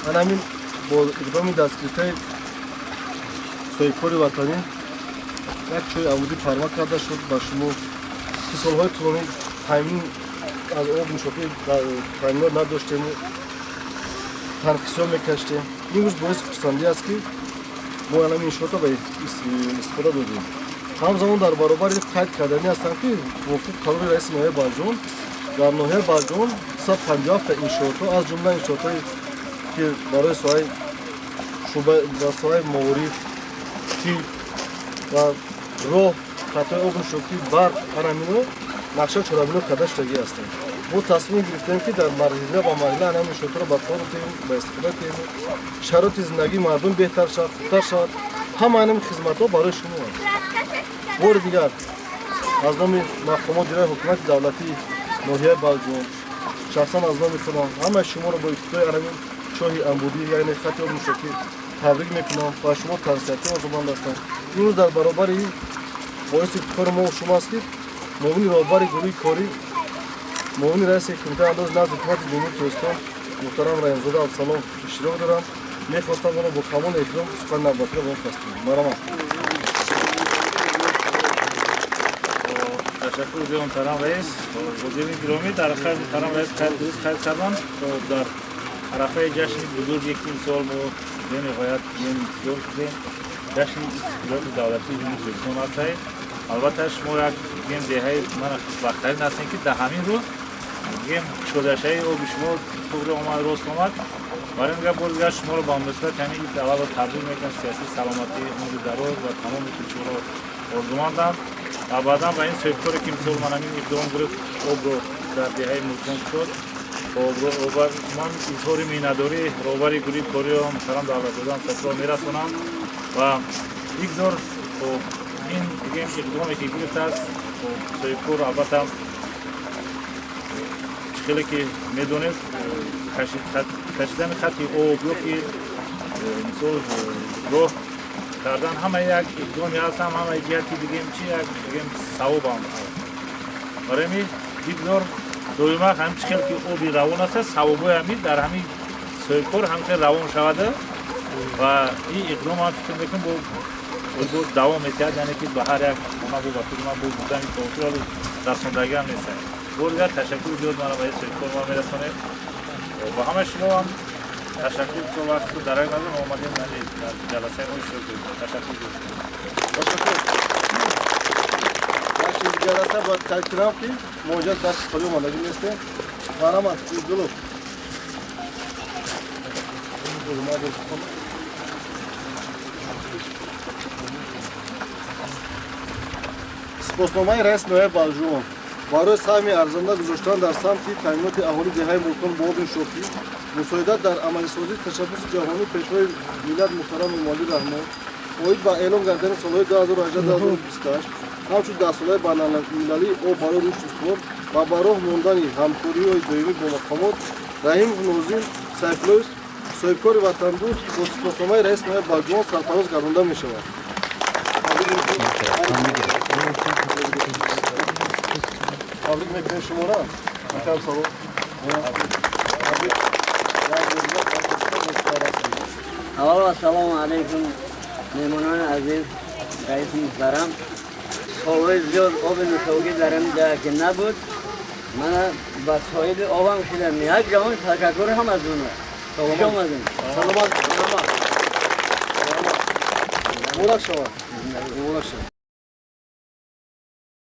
Ҳамин бо иқдоми дастгирифтаи соҳибкори ватанӣ як чои амудӣ парма карда шуд ба шумо, ки солҳои тӯлонӣ таъмин аз об нӯшокӣ таъминот надоштему танқисиҳо мекаштем. Имрӯз боиси хурсандӣ аст, ки мо ҳамин иншоотро ба истифода додем. Ҳамзамон дар баробари қайд карданӣ ҳастам, ки мувофиқи қарори раиси ноҳияи Балҷувон дар ноҳияи Балҷувон 257 иншоотҳо, аз ҷумла иншоотҳое ки барои соҳаи шӯъба ва соҳаи маориф, тиб ва роҳ, хатҳои об нӯшокӣ, барқ, анамино нақша чорабино карда шудагӣ ҳастанд. Мо тасмим гирифтем, ки дар марҳила ба марҳила анам иншоотҳоро ба кор диҳем, ба истифода диҳем, шароити зиндагии мардум беҳтар шавад, хубтар шавад. Ҳама анами хизматҳо барои шумо аст. Бори дигар аз номи мақомот иҷрои ҳукумати давлатии ноҳияи Балҷувон, шахсан аз номи худам, ҳамаи шуморо бо ифтитоҳи анамин чоҳи амбудӣ, яъне хати об нӯшокӣ, табрик мекунам ва шумо тансиҳатӣ орзуманд ҳастам. Имрӯз дар баробари ин боиси ифтихори мо шумо аст, ки муовини роҳбари гурӯҳи корӣ, муовини раиси кумитаи андози назди ҳукумати ҷумҳурии Тоҷикистон муҳтарам Раҳимзода Абдусалом иштирок доранд. Мехостам онро бо камоли эҳтиром сухани навбатиро ба он кас кунам. Марҳамат. Ташаккур зиёд, муҳтарам раис. Ҳозирини гиромӣ, дар ҳақиқат муҳтарам раис дуруст қайд карданд. Дар арафаи ҷашни бузурге, ки имсол мо бениҳоят интизор шудем, ҷашни истиқлолияти давлатии ҷумҳурии Тоҷикистон ҳастаем. Албатта, шумо як гем деҳаи ман хушбахттарин ҳастем, ки дар ҳамин рӯз гем кушодашавии оби шумо туғри омад, рост омад. Барои ин гап бори дигар шуморо ба муносибати ҳамин ид аввало табрик мекунам, сиёсӣ, саломатӣ, умри дароз ва тамоми хушиҳоро орзумандам. Ва баъдан ба ин соҳибкоре, ки имсол ман ҳамин иқдом гирифт, обро дар деҳаи Мулкон кушод, ман изҳори миннатдорӣ роҳбари гурӯҳи кориро муҳтарам Давлатзода Сафиро мерасонам ва бигзор ин бигем иқдоме, ки гирифтааст соҳибкор, албатта, хеле ки медонед, кашидани хати об ё ки мисол роҳ кардан ҳама як иқдоме ҳастам, ҳамаи ҷиҳати бигем чи як бигем савобам аст. Барои ҳамин бигзор доима ҳамин чӣ хел ки оби равон аст, савобҳои ҳамин дар ҳамин соҳибкор ҳамин равон шавада ва ин иқдом ҳам фикр мекунам бо давом метиҳад, яъне ки ба ҳар як хона бо ба худи ман бо бурдани тофиро расондагӣ ҳам нест. Бори дигар ташаккур зиёд мана ба ин соҳибкор ма мерасонем. Ба ҳамаи шумо ҳам ташаккур, то вақт дарак надорем, омадем дар ҷаласаи мо иштирок кардем. Ташаккур зиёд. Ташаккур. Як чизи дигар аст, бояд қайд кунам, ки мо инҷа дасти холӣ омадагӣ нестем. Марҳамат, Гулов. Сипосномаи раиси ноҳияи Балҷувон барои саҳми арзанда гузоштан дар самти таъминоти аҳолии деҳаи Мулкон бо оби нӯшокӣ, мусоидат дар амалисозии ташаббуси ҷаҳонии Пешвои миллат муҳтарам Эмомалӣ Раҳмон оид ба эълон гардидани солҳои 2018-2028 ҳамчун даҳсолаи байналмилалии об барои рушди устувор ва ба роҳ мондани ҳамкориҳои доимӣ бо мақомот, Раҳимов Нозим Сайфуллоевич, соҳибкори ватандӯст, бо сипосномаи раиси ноҳияи Балҷувон сарфароз гардонда мешавад. Табрик мекунем шуморо. Акам, салом. Аввал ассалому алайкум, меҳмонони азиз, раиси муҳтарам. Солҳои зиёд оби нӯшокӣ дар ин ҷая ки набуд, мана ба соҳиби обам шудам. Як ҷаҳон ташаккур ҳам аз оно. Хуш омадем. Саломат. Муборак шавад. Муборак шавад.